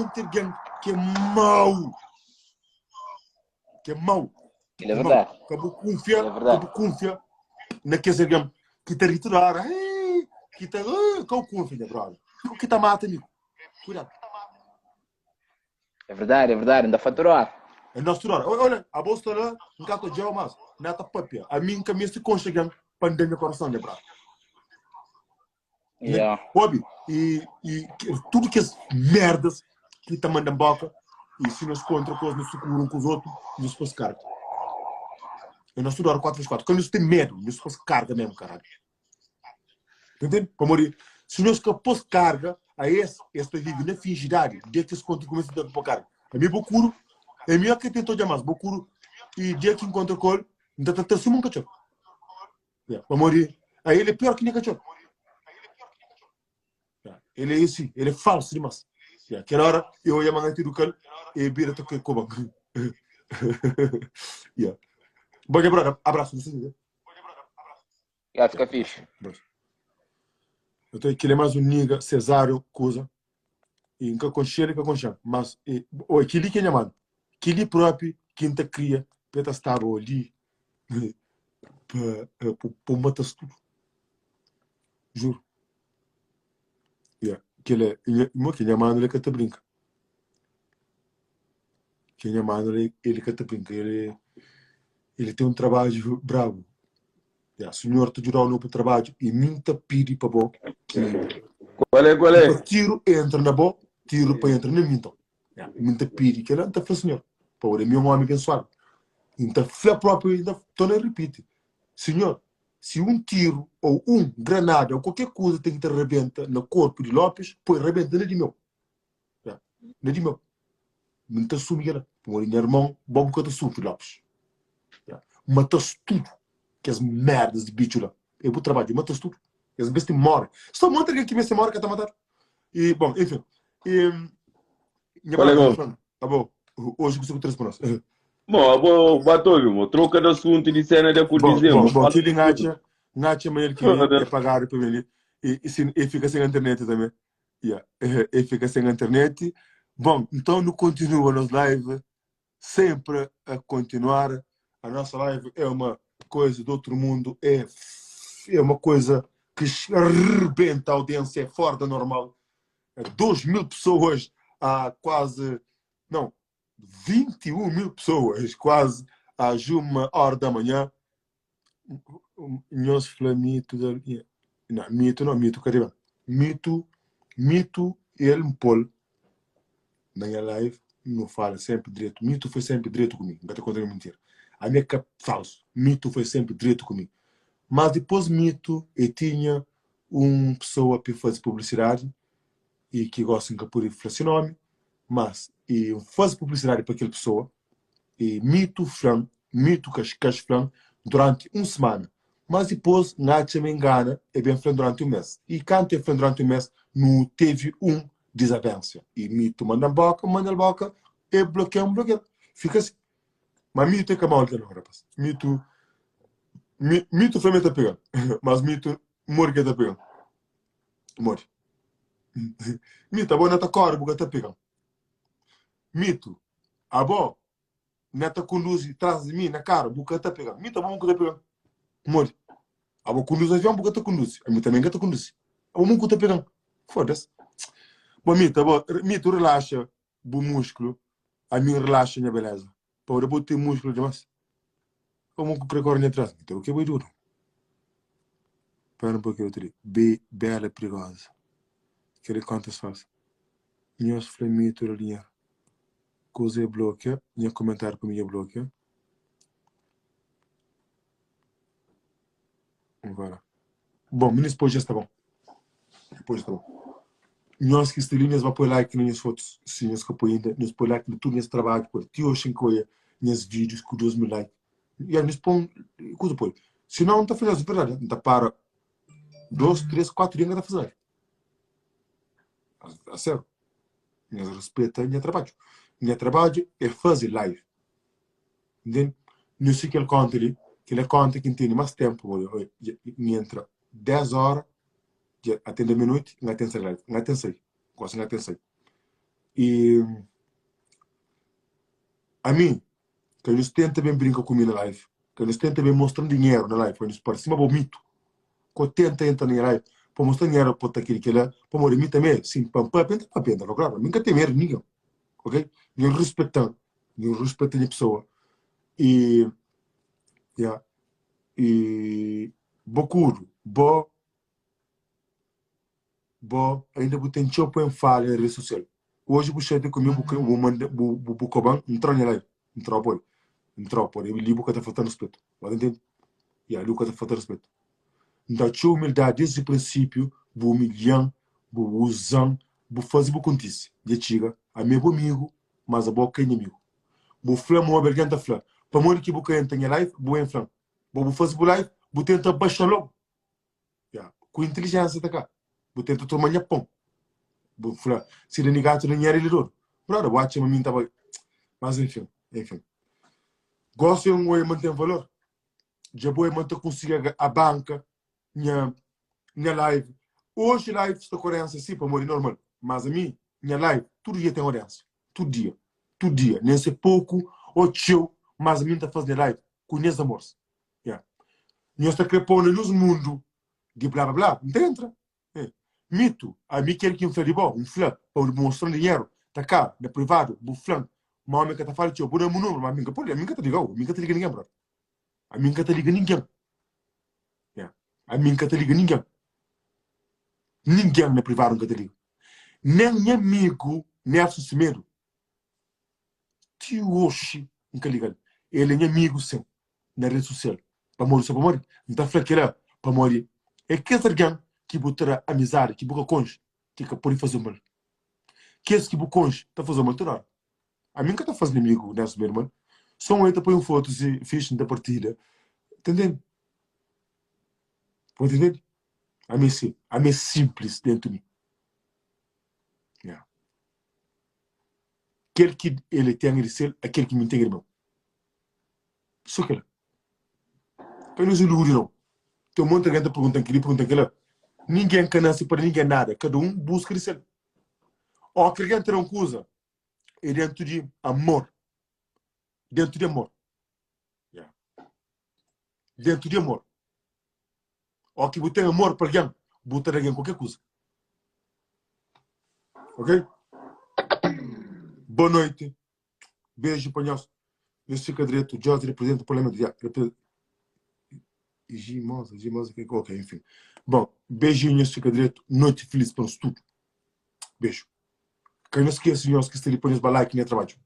Monti algen ki é mau. Ki é mau. Ele é verdade. Ka bu kunfia, Ele é ka verdade. bu kunfia na kes algen ki ta ri tudu hora. Ei, ki ta, ah, ka bu kunfia, nha brother. Ki ta mata amigo. Cuidado. É verdade, é verdade. N ta fla tudu hora. É nós tudu hora. Olha, a bolsa tá lá, N ka ta odjau mas, N ta papia. A mim ka meste konxe algen pa N da nha coração, nha brother. Yeah. Obi, e, e tudo que as merdas que tá mandando boca, e se nós contra coisas, nós segura um com os outros, nós pôs carga. E nós tudo hora 4 vezes 4. Quando nós tem medo, nós pôs carga mesmo, caralho. Entende? Para morrer. Se nós que pôs carga, a esse, esse tá vive na fingidade, dia que esse contra começa a pôr carga. A mim, bocuro, é melhor que tentou jamais, bocuro, e dia que encontra com ele, não tá tá um cachorro. Yeah. Pamodi a ele é pior que nem cachorro. Yeah. Ele é esse, ele é falso demais. Yeah. Aquela hora eu ia mandar tiro cal e vira toque coba. yeah. Bom, brother, abraço. Não sei, Yeah, fica fixe. Abraço. Eu tenho que ele é mais um nigga, Cesário, coisa. E nunca conchele, nunca conchele. Mas, e, oi, que li que é mano. Que li próprio, quem tá cria, peta estava ali. Pa, pa, pa matas tudo. Juro. Yeah. Que ele é, mo que nha mano ele ka ta brinca. Que nha mano ele, ele ka ta brinca. Ele, ele tem um trabalho brabo. Yeah, senhor te ajudar no trabalho e mim ta pedi pa bo que Qual é, qual é? pa tiro entra na bo, tiro pa entra na mim então. Yeah, mim ta pedi que ela ta fala senhor, pa o meu homem abençoado. Então fla próprio, ainda tô na repite. Senhor, se um tiro ou um granada ou qualquer coisa tem que te rebenta no corpo de Lopes, põe rebenta na de meu. Yeah. Na de meu. Não te assume que ela. Porque meu irmão, bom que te sufre, Lopes. Yeah. Matas tudo. Que as merdas de bicho lá. Eu vou trabalho, matas tudo. Eles bestem morre. Só um monte de que bestem morre que tá matado. E, bom, enfim. E, minha Qual é, brother, bom? Fernando, Tá bom. Hoje consigo trazer para nós. Bom, bo batobi, mo troca de assunto de cena de Bom, dizemos. bom, bom, aquele ngacha, ngacha mas ele que Foda-se. é pagado para ele. E, e, se, e fica sem internet também. Yeah. E fica sem internet. Bom, então não continua a nossa live, sempre a continuar. A nossa live é uma coisa do outro mundo, é, é uma coisa que arrebenta a audiência, é fora da normal. 2 mil pessoas há quase, não, 21 mil pessoas, quase às uma hora da manhã. Nós fala mito da, não, mito não, mito cariba. Mito, mito, ele me pôr na minha live, não fala sempre direito. Mito foi sempre direito comigo, não te contando mentira. A minha cap falso. Mito foi sempre direito comigo. Mas depois mito, eu tinha uma pessoa para fazer publicidade e que gosta de por falar nome, mas e faz publicidade para aquela pessoa e mito flan, mito cascas flan durante uma semana. Mas depois, Nacha me engana, é bem flan durante um mês. E quando é flan durante um mês, não teve um desavença. E mito manda boca, manda boca, e bloqueia um bloqueio. Fica assim. Mas mito é que mal não, rapaz. Mito, mi, mito foi tá pegando. Mas mito morre que tá pegando. Morre. Mito, a boa não tá corre, porque tá pegando. Mito, a boa não tá conduz atrás de mim na cara, buca tá pegando. Mito, a boa tá pegando. Morre. A boa conduz avião, buca tá conduz. A mim também que tá conduz. A boa tá pegando. Foda-se. Bom, Mito, bom, Mito, relaxa o músculo. A mim relaxa minha beleza. Pô, eu botei músculo demais. Como que eu corre atrás? Então, o que é duro? Espera um pouquinho, outro. Be, bela perigosa. Que ele conta faz. Meus flamito da linha. Coisa bloqueia. Minha comentário para minha bloqueia. Agora. Bom, meninos, depois já está bom. Depois está bom. Nós que estrelinhas vai pôr like nas minhas fotos. Se nós que apoiam ainda, nós pôr like no tudo nesse trabalho. Pô, tio Shinkoia, meus vídeos com 2 mil likes. E aí, nós põe, coisa pôr. Se não, não está fazendo, é verdade. Não está para 2, 3, 4 dias não está fazendo. A, a sério. Nós respeita meu trabalho. Meu trabalho é fazer live. Entende? Não sei que ele conta ali, que ele conta que tem mais tempo. Olha, entra 10 horas, atende a meia-noite, não tem live. Não tem sei. Quase não tem sei. E ami, ka nhos tenta ben brinka ku mi na live, ka nhos tenta ben mostra-m dinheru na live, ka nhos parse sima bo mitu. Ko tenta entra na nha live pa mostra dinheru pa ta kiri kila, pamodi mi tanbe, si pa N papia, N ta papia, N ta fla klaru, mi N ka ten medu di ningen, ok? Nhos rispeta-m, nhos rispeta nha pesoa. E, ya, e bokudu, bo Bo ainda bu ten txeu pa N fala na rede sosial. Oji bu xatia ku mi, bu bu manda bu bu bu koban, N tra nha live, N trau pode, N trau pode, li bu ka ta falta respetu, bu ta ntende? Ya, li bu ka ta falta respetu. N da txeu umildadi desdi prinsipiu, bu umilhan, bu uzan, bu faze bu kontise. Dja txiga, ami é bu amigu, mas abo ka é nha amigu. Bu fla ma obi algen ta fla, pamodi ki bu ka entra nha live, bu ben flan, bo bu faze bu live, bu tenta baxa logu. Ya, ku intelijensia ta ka. Bu tenta toma nha pon. Bu fla, si da ni gatu na nha ele dodu. Brother, bu atxa ma mi ta bai. Mas enfim, enfim. Gosto é um oi mantém valor. Já boi manta consiga a banca nha nha live. Hoje live está com audiência sim, para morrer normal. Mas a mim, nha live, todo dia tem audiência. Todo dia. Todo dia. Nem se pouco ou teu, mas a mim tá fazendo live com nhas amores. Yeah. Nhos ta kre pô na nos mundu di bla bla bla, N ta entra. Eh. Mito, ami kel ki N fla di bo, N fla pa bu mostra-m dinheru, ta ka, na privadu, bu fla-m ma omi ka ta fala txeu, bu da-m bu nunbru, ma ami N ka pode, ami N ka ta liga-u, ami N ka ta liga ningen, brother. Ami N ka ta liga ningen. Yeah. Ami N ka ta liga ningen. Ningen na privadu N ka ta liga. Nen nha amigu Nelson Semedo, ti oxi N ka liga-l. El é nha amigu sin, na redi sosial. Pamodi so pamodi? N ta fla kila pamodi é kes algen ki bu ta da amizadi ki bu ka konxe ki ka pode faze-u mal. Kes ki bu konxe ta faze-u mal tudu óra. Ami N ka ta faze nha amigu Nelson Medo mal. So un el ta poi un fotu si fixi N ta partilha. Ta ntende? Bu ta ntende? Ami é si. Ami é sinplis dentu mi. Yeah. Kel ki el ten é di sel, akel ki mi ten é di meu. So kela. Ka nos iludi nau. Ten un monti algen ta pergunta-m keli, pergunta-m kela. Ningen ka nase pa ningen nada. Kada un buska di sel. Ó ki algen ta da un kuza, é dentu di amor. Dentu di amor. Yeah. Dentu di amor. Ó ki bu ten amor pa algen, bu ta da algen kualker kuza. Ok? Boa noite. Beijo pa nhos. Nhos fika dretu. Deus representa o parlamento. Yeah, repre... Gimosa, Gimosa, que ok, enfim. Bom, beijinho, nhos fika dretu. Noite feliz pa nos tudo. Beijo. Ka nhos skese nhos ki sta li pa nhos ba like nha trabadju.